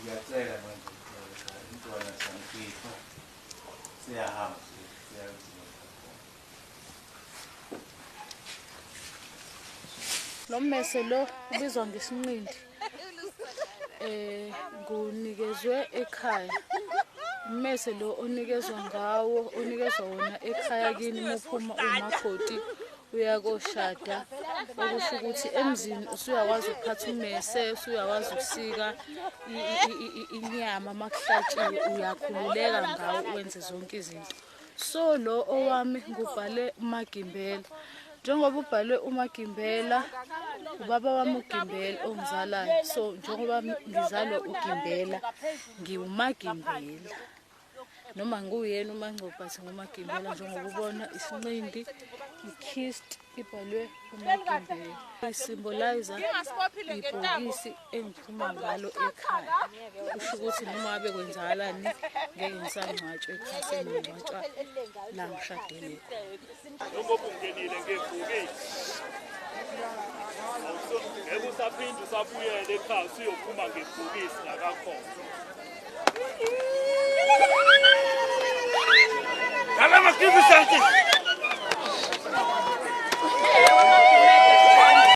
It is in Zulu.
Ngiyacela manje umntwana siyamkhipha siyahamba siyazima. Lo mmese lo ubizwa ngesinqindi. Ngunikezwe ekhaya. Ummese lo onikezwa ngawo, onikezwa wona ekhaya kini muphuma umakoti uyakoshada, okusho ukuthi emzini usuyakwazi ukuphatha ummese, usuyakwazi ukusika inyama makuhlatshiwe, uyakhululeka ngawo wenze zonke izinto. So lo owami ngubhale uMagimbela. Njengoba ubhalwe uMagimbela, ubaba wami uGimbela ongizalayo. So njengoba ngizalwa uGimbela, ngiwuMagimbela. Noma nguyena uMangcobo but nguMagimbela, njengoba ubona isinqindi, i-kist ibhalwe uMagimbela. I-symbolize ibhokisi engiphuma ngalo ekhaya. Kusho ukuthi noma ngabe kwenzakalani ngeke ngisangcwatshwa ekhaya, sengingcwatshwa la ngishadele khona. Njengoba ungenile ngebhokisi, ngeke usaphinde usabuyele ekhaya, usuyophuma ngebhokisi ngakakhona.